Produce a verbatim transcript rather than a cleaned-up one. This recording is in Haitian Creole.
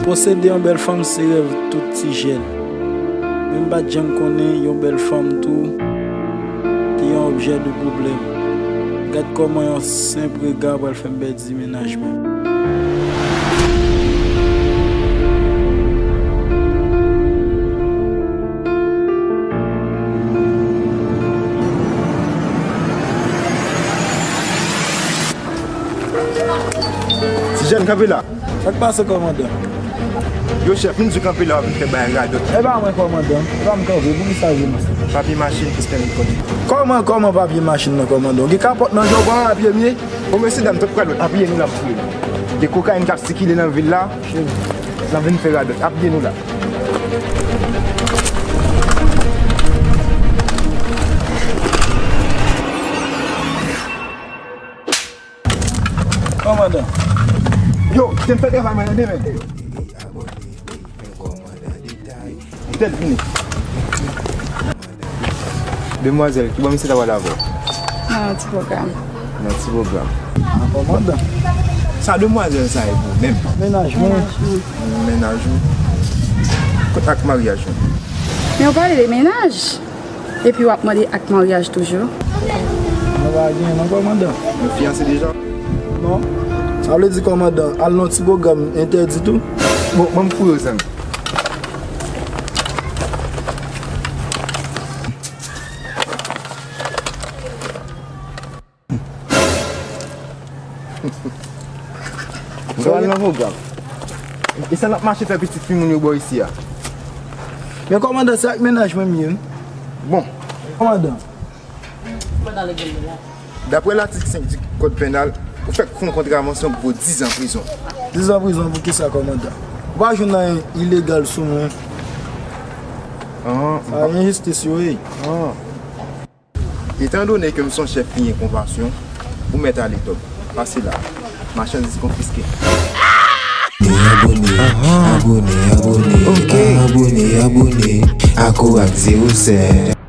Posede yon bèl fanm se rèv tout ti jèn. Men m pa t janm konnen yon bèl fanm tou te yon objè de pwoblèm. Gad kòman yon senp rega pral fè m pèdi mennaj mwen. Ti jèn, kanpe la. Sa k pase, kòmandan? Yo, chèf, vin di kanpe la, w ap vin fè bagay radòt. E pa mwen, kòmandan. E pa m kanpe, poukisa w vin isit? Papye machin, pistèl, rèkòt. Kòman, kòman papye machin nan, kòmandan? Ou gen kapòt nan je w, pran apye m ye? Bon, mesyedam, tout pral wè, apiye nou l ap touye nou. Gen kokayin k ap sikile nan vil la, n ap vin fè radòt. Apiye nou la. Kòmandan. Yo, kite m fè travay mwen an demen. Tèt vini. Demwazèl, kibò misye ta pral avè w? Nan yon ti pwogram. Nan yon ti pwogram. A, kòmandan. Sa demwazèl sa ye pou menm? Mennaj mwen. Mennaj ou? Kot ak maryaj ou? Men w pale de mennaj. Epi w ap mande ak maryaj toujou? Nou pa gen non, kòmandan. Nou fiyanse deja? Non. Sa vle di, kòmandan, al nan ti pwogram entèdi tou? Bon, ban m fouye w, zanmi. Sa al nan pwogram. E sa n ap mache fè pitit fi moun yo bò isi a? Men kòmandan, se ak mennaj mwen m ye wi. Bon. Kòmandan. Daprè latik senk di kòd penal, ou fèk fè yon kontravansyon pou dizan prizon. Dizan prizon pou kisa, kòmandan? Ou pa jwenn anyen ilegal sou mwen. Sa enjistis yo ye. Etandone ke m se yon chèf ki gen konpasyon, ou mèt ale, Tòg. Pase la. Machandiz konfiske. Abone, abone, abone, abone, abone ak Orak Zewo sèt.